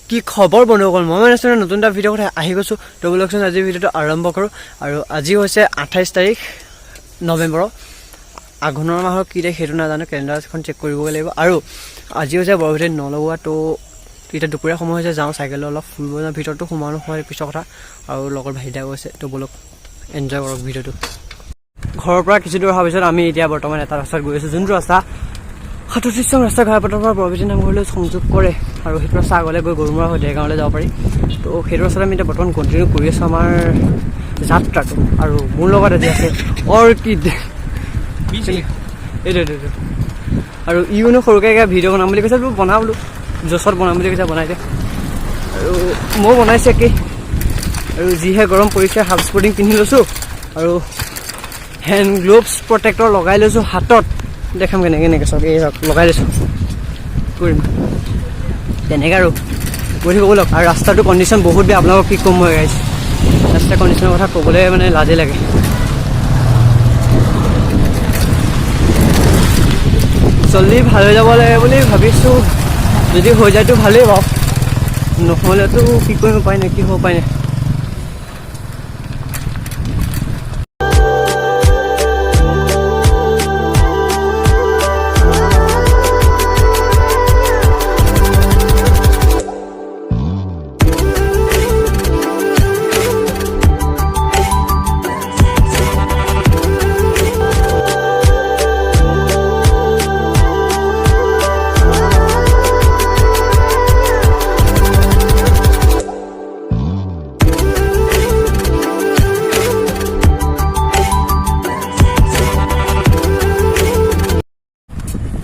কি খবৰ বন্ধুসকল, মই মানে আছোঁ নতুন এটা ভিডিঅ' কথা আহি গৈছোঁ। তো ব'লকচোন, আজি ভিডিঅ'টো আৰম্ভ কৰোঁ। আৰু আজি হৈছে 28 তাৰিখ নৱেম্বৰৰ, আঘোণৰ মাহৰ কি তাৰিখ সেইটো নাজানো, কেলেণ্ডাৰখন চেক কৰিবগৈ লাগিব। আৰু আজি হৈছে বৰভেটিত নলগোৱা। তো এতিয়া দুপৰীয়া সময় হৈছে, যাওঁ চাইকেলত অলপ ফুৰিব যাওঁ। ভিতৰতো সোমাওঁ নোসোমাওঁ পিছৰ কথা। আৰু লগৰ ভাইটিদাও গৈছে। তো ব'লক, এনজয় কৰক ভিডিঅ'টো। ঘৰৰ পৰা কিছু দূৰ অহাৰ পিছত আমি এতিয়া বৰ্তমান এটা ৰাস্তাত গৈ আছোঁ, যোনটো ৰাস্তা 37 নং ৰাস্তা ঘাইপথৰ পৰা বৰভেটি নামঘৰলৈ সংযোগ কৰে। আৰু সেইটো ৰাস্তা আগলৈ গৈ গৰুমৰা হৈ দেৰগাঁৱলৈ যাব পাৰি। তো সেইটো ৰাস্তাত আমি এতিয়া বৰ্তমান কণ্টিনিউ কৰি আছোঁ আমাৰ যাত্ৰাটো। আৰু মোৰ লগত আজি আছে অৰ্কিড, এইটো এইটো এইটো। আৰু ইউনো সৰুকৈ একে ভিডিঅ' বনাম বুলি কৈছে, বোলো বনা, বোলো জছত বনাম বুলি কৈছে, বনাই দে। আৰু ময়ো বনাইছোঁ একেই। আৰু যিহে গৰম পৰিছে, হাফ স্পৰ্টিং পিন্ধি লৈছোঁ আৰু হেণ্ড গ্ল'ভছ প্ৰটেক্টৰ লগাই লৈছোঁ হাতত। দেখাম কেনেকৈ কেনেকৈ, চাওক, এই চাওক, লগাই লৈছোঁ। কৰিম তেনেকৈ আৰু গৈ থাকিব ব'লক। আৰু ৰাস্তাটো কণ্ডিশ্যন বহুত বেয়া, আপোনালোকক কি ক'ম মই গাইছ, ৰাস্তাৰ কণ্ডিশ্যনৰ কথা ক'বলৈ মানে লাজেই লাগে। জল্দি ভাল হৈ যাব লাগে বুলি ভাবিছোঁ। যদি হৈ যায়তো ভালেই বাৰু, নহ'লেতো কি কৰিম, উপায় নাই, কি হ'ব উপায় নাই।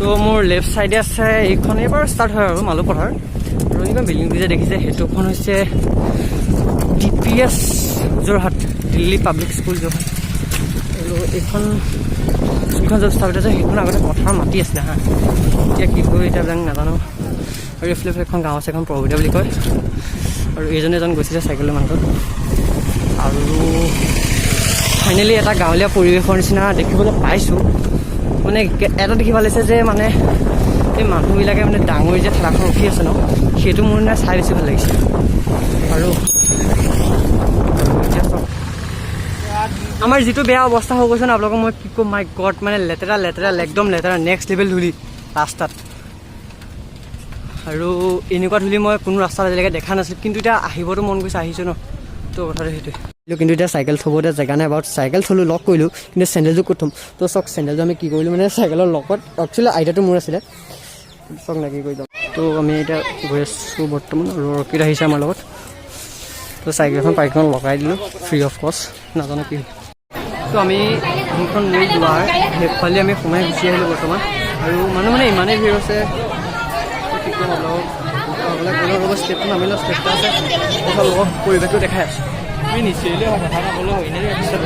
তো মোৰ লেফ্ট চাইডে আছে এইখনেই বাৰু ষ্টাৰ্ট হয় আৰু মালু পথাৰ। আৰু এইখন বিল্ডিংটো যে দেখিছে, সেইটোখন হৈছে DPS Jorhat, Delhi public school Jorhat. আৰু এইখন স্কুলখন য'ত স্থাপিত আছে, সেইখন আগতে পথাৰৰ মাটি আছিলে হা। এতিয়া কি হয় এতিয়া বিলাক নাজানো। আৰু এইফালে এখন গাঁও আছে, এখন পৰৱতীয়া বুলি কয়। আৰু এইজনে এজন গৈছিলে চাইকেলৰ মানুহজন। আৰু ফাইনেলি এটা গাঁৱলীয়া পৰিৱেশৰ নিচিনা দেখিবলৈ পাইছোঁ। মানে এটা দেখি ভাল লাগিছে যে মানে এই মানুহবিলাকে মানে ডাঙৰি যে ঠেলাখন ৰখি আছে ন, সেইটো মোৰ মানে চাই বেছি ভাল লাগিছে। আৰু এতিয়া চাওক, আমাৰ যিটো বেয়া অৱস্থা হৈ গৈছে ন, আপোনালোকক মই কি ক'ম, মাই গড, মানে লেতেৰা লেতেৰা, একদম লেতেৰা, নেক্সট লেভেল ধূলি ৰাস্তাত। আৰু এনেকুৱা ধূলি মই কোনো ৰাস্তাত আজিলৈকে দেখা নাছিলোঁ। কিন্তু এতিয়া আহিবতো মন গৈছে, আহিছোঁ ন, তো কথাটো সেইটোৱে। কিন্তু এতিয়া চাইকেল থ'ব এতিয়া জেগা নাই বাৰু। চাইকেল থ'লোঁ, লক কৰিলোঁ, কিন্তু চেণ্ডেলযোৰ ক'ত থ'ম? তো চাওক, চেণ্ডেলযোৰ আমি কি কৰিলোঁ, মানে চাইকেলৰ লগত একচুৱেলি আইডিয়াটো মোৰ আছিলে, চাওক না কি কৰি যাওঁ। তো আমি এতিয়া গৈ আছোঁ বৰ্তমান আৰু অৰ্কিড আহিছে আমাৰ লগত। তো চাইকেলখন পাৰ্কিঙত লগাই দিলোঁ ফ্ৰী অফ কষ্ট, নাজানো কি। তো আমি যোনখন মূল দুৱাৰ, সেইফালে আমি সোমাই গুচি আহিলোঁ বৰ্তমান। আৰু মানুহ মানে ইমানেই ভিৰ হৈছে, তো কি ক'ম আপোনালোকক। গ'লে ৰ'ব, ষ্টেপটো নামি লওঁ, ষ্টেপটো আছে। আপোনালোকক পৰিৱেশটো দেখাই আছোঁ। তুমি নিশ্চয়ই কথা নক'লেও হয় নে? পিছত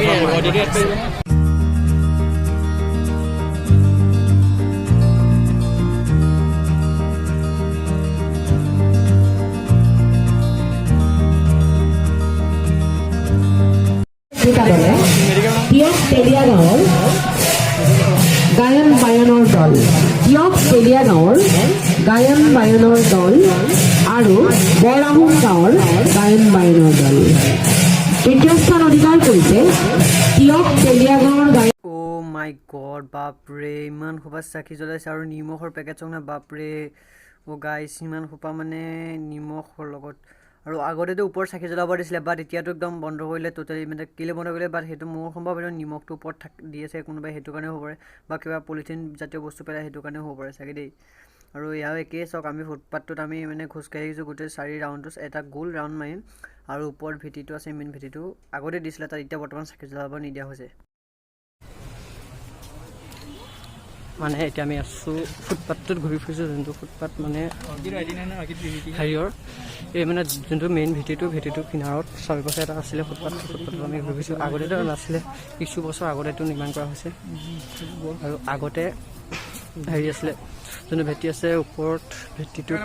দুটা দলে টীয়ক তেলীয়া গাঁৱৰ গায়ন বায়নৰ দল, টীয়ক তেলীয়া গাঁৱৰ গায়ন বায়নৰ দল আৰু বৰ আহোম গাঁৱৰ গায়ন বায়নৰ দল। তৃতীয় স্থান অধিকাৰ কৰিছে টীয়ক তেলীয়া গাঁৱৰ গায়ন অ' মাই গড, বাপৰে, ইমান সোপা চাকি জ্বলাইছে আৰু নিমখৰ পেকেট চাওক না, বাপৰে। অ' গাইছ, ইমান সোপা মানে নিমখৰ লগত। আৰু আগতেতো ওপৰত চাকি জ্বলাব দিছিলে, বাট এতিয়াতো একদম বন্ধ কৰিলে ট'টেলি। মানে কেলৈ বন্ধ কৰিলে, বাট সেইটো মোৰ সম্ভৱ সেইটো নিমখটো ওপৰত থাক দি আছে কোনোবাই, সেইটো কাৰণেও হ'ব পাৰে, বা কিবা পলিথিন জাতীয় বস্তু পেলাই সেইটো কাৰণেও হ'ব পাৰে চাগে দেই। আৰু ইয়াৰো একেই চাওক, আমি ফুটপাথটোত আমি মানে খোজকাঢ়ি আহিছোঁ গোটেই চাৰি ৰাউণ্ডটো, এটা গোল ৰাউণ্ড মাৰিম। আৰু ওপৰত ভেটিটো আছে, মেইন ভেটিটো আগতে দিছিলে তাত, এতিয়া বৰ্তমান চাকি জ্বলাব নিদিয়া হৈছে। মানে এতিয়া আমি আছোঁ ফুটপাথটোত ঘূৰি ফুৰিছোঁ, যোনটো ফুটপাথ মানে হেৰিয়ৰ এই মানে যোনটো মেইন ভেটিটো, ভেটিটোৰ কিনাৰত চাৰিপাশে এটা আছিলে ফুটপাথ, ফুটপাথত আমি ঘূৰি ফুৰিছোঁ। আগতেতো নাছিলে, কিছু বছৰ আগতে এইটো নিৰ্মাণ কৰা হৈছে। আৰু আগতে হেৰি আছিলে, যোনটো ভেটি আছে ওপৰত, ভেটিটোত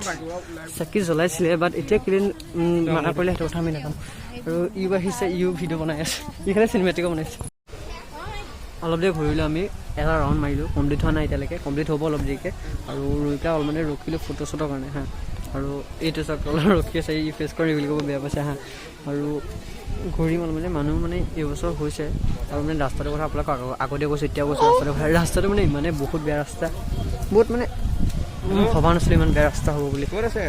চাকি জ্বলাইছিলে, বাট এতিয়া কেলৈ মানা কৰিলে সেইটো কথা আমি নাজানো। আৰু ইউ আহিছে, ইউ ভিডিঅ' বনাই আছে, ই খালি চিনেমেটিকো বনাইছে। অলপ দেৰি ঘূৰিলোঁ আমি, এটা ৰাউণ্ড মাৰিলোঁ, কমপ্লিট হোৱা নাই এতিয়ালৈকে, কমপ্লিট হ'ব অলপ দেৰিকৈ। আৰু ৰৈ পেলাই অলপ মানে ৰখিলোঁ ফটো চটোৰ কাৰণে হা। আৰু এইটো চাওক, তলত ৰখি আছে। ই ফেচখন ৰিভিল কৰিব বেয়া পাইছে হা। আৰু ঘূৰিম অলপ, মানে মানুহ মানে এইবছৰ হৈছে। আৰু মানে ৰাস্তাটোৰ কথা আপোনালোকক আগতে কৈছোঁ, এতিয়া কৈছোঁ ৰাস্তাটোৰ কথা। ৰাস্তাটো মানে ইমানেই বহুত বেয়া ৰাস্তা, বহুত মানে মই ভবা নাছিলোঁ ইমান বেয়া ৰাস্তা হ'ব বুলি। ক'ত আছে?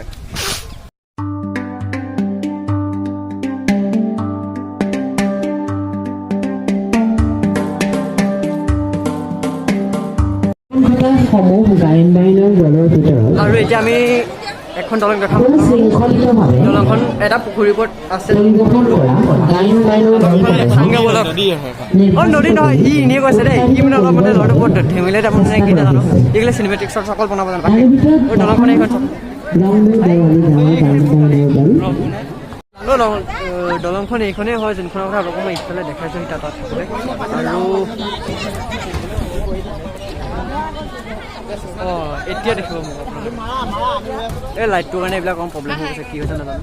সমূহ গায়ন বায়নৰ দলৰ ভিতৰত আৰু এতিয়া আমি এখন দলং দেখাম। সুশৃংখলিতভাৱে দলংখন এটা পুখুৰীৰ ওপৰত আছে। পৰিৱেশন কৰা গায়ন বায়নৰ দল। নদী আছে এখন। অ, নদী নহয়, সি এনেই কৈছে দেই। সি মানে অলপ মানে ল'ৰাটো বহুত ধেমিলে টাইপৰ মানে কি নাজানো, এইগিলা চিনেমেটিক শ্বট অকল বনাব জানো। তাৰে ভিতৰত অ, দলংখন এইখন চাওক। ৰংদৈ দেৱালী গাঁৱৰ গায়ন বায়নৰ দল। অ, দলংখন এইখনেই হয়, যোনখনৰ কথা অলপ মই ইফালে দেখাইছোঁ সি তাত থাকোঁতে। আৰু অঁ, এতিয়া দেখিব মোক আপোনালোকে। এই লাইটটোৰ কাৰণে এইবিলাক অকণ প্ৰব্লেম হৈ গৈছে, কি হৈছে নাজানো।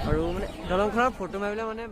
আৰু মানে দলংখনৰ ফটো মাৰিবলৈ মানে